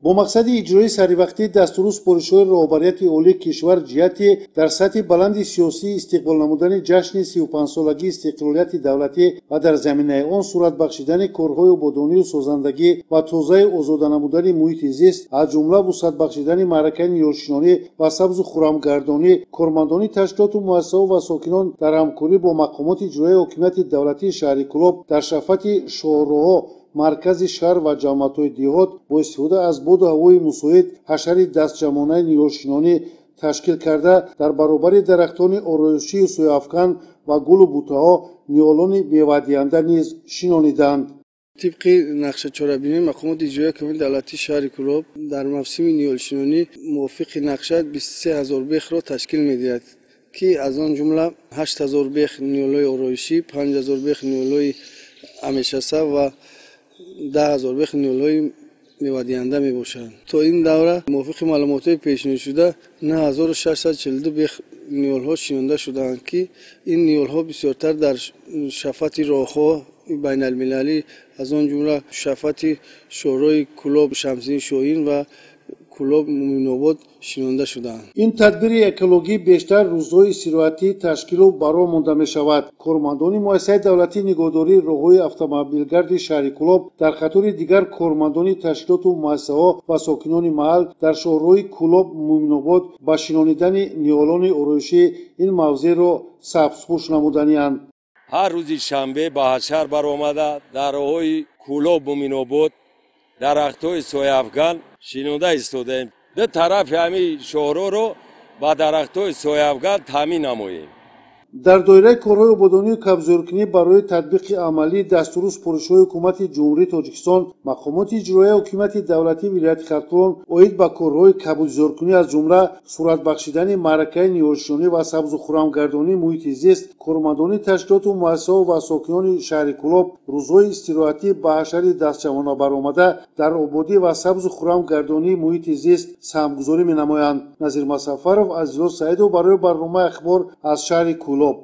Бо мақсади иҷрои саривақтии дастуру супоришҳои роҳбарияти олии кишвар ҷиҳати дар сатҳи баланди сиёсӣ истиқбол намудани ҷашни 35-солагии истиқлолияти давлатӣ ва дар заминаи он сурат бахшидани корҳои ободонию созандагӣ ва тозаи озода намудани муҳити зист, аз ҷумла вусъат бахшидани маъракаи ниҳолшинонӣ ва сабзу хурамгардонӣ, кормандони ташкилоту муассисаҳо ва сокинон дар ҳамкорӣ бо мақомоти иҷроияи ҳокимияти давлатии шаҳри Кӯлоб дар шафати шоҳроҳҳо, маркази шаҳр ва ҷамоатҳои деҳот бо истифода аз боду ҳавои мусоид ҳашари дастҷамъонаи ниҳолшинонӣ ташкил карда, дар баробари дарахтони ороишию сояафкан ва гулу бутаҳо ниҳолони мевадиҳанда низ шинониданд. Тибқи нақша чорабинии мақомоти иҷроияи ҳокимияти давлатии шаҳри Кӯлоб дар мавсими ниҳолшинонӣ мувофиқи нақша 23 ҳазор бехро ташкил медиҳад, ки аз он ҷумла 8 ҳазор бех ниҳолҳои ороишӣ, 5 ҳазор бех ниҳолҳои ҳамешасабз ва 10 ҳазор бех ниҳолҳои мевадиҳанда мебошанд. То ин давра мувофиқи маълумотҳои пешниҳодшуда 9642 бех ниҳолҳо шинонда шудаанд, ки ин ниҳолҳо бисёртар дар шафати роҳҳо байналмилалӣ, аз он ҷумла шафати шоҳроҳи Кӯлоб Шамсиддин Шоҳин ва Кӯлоб Муъминобод шинонда шудаанд. Ин тадбири экологӣ бештар рӯзҳои истироҳатӣ ташкилу бароҳ монда мешавад. Кормандони муассисаи давлатии нигоҳдории роҳҳои автомобилгарди шаҳри Кӯлоб дар қатори дигар кормандони ташкилоту муассисаҳо ва сокинони маҳал дар шоҳроҳи Кӯлоб Муъминобод ба шинонидани ниҳолони ороишӣ ин мавзеъро сабзпӯш намуданианд. Ҳар рӯзи шанбе ба ҳашар баромада дар роҳҳои Кӯлоб Муъминобод дарахтҳои сояафкан шинонда истодаем. Ду тарафи ҳамин шоҳроҳро ба дарахтҳои сояафкан таъмин намоем. Дар доираи корҳои ободонию кабзоркунӣ барои татбиқи амалии дастуру супоришҳои ҳукумати Ҷумҳурии Тоҷикистон, мақомоти иҷроияи ҳокимияти давлатии вилояти Хатлон оид ба корҳои кабудизоркунӣ, аз ҷумла сурат бахшидани маъракаи ниҳолшинонӣ ва сабзу хурамгардонии муҳити зист, кормандони ташкилоту муассисаҳо ва сокинони шаҳри Кӯлоб рӯзҳои истироҳатӣ ба ҳашари дастҷамъона баромада дар ободӣ ва сабзу хурамгардонии муҳити зист саҳмгузорӣ менамоянд. Назир Масафаров, Азизулло Саидов барои барномаи Ахбор аз шаҳри Кӯлоб.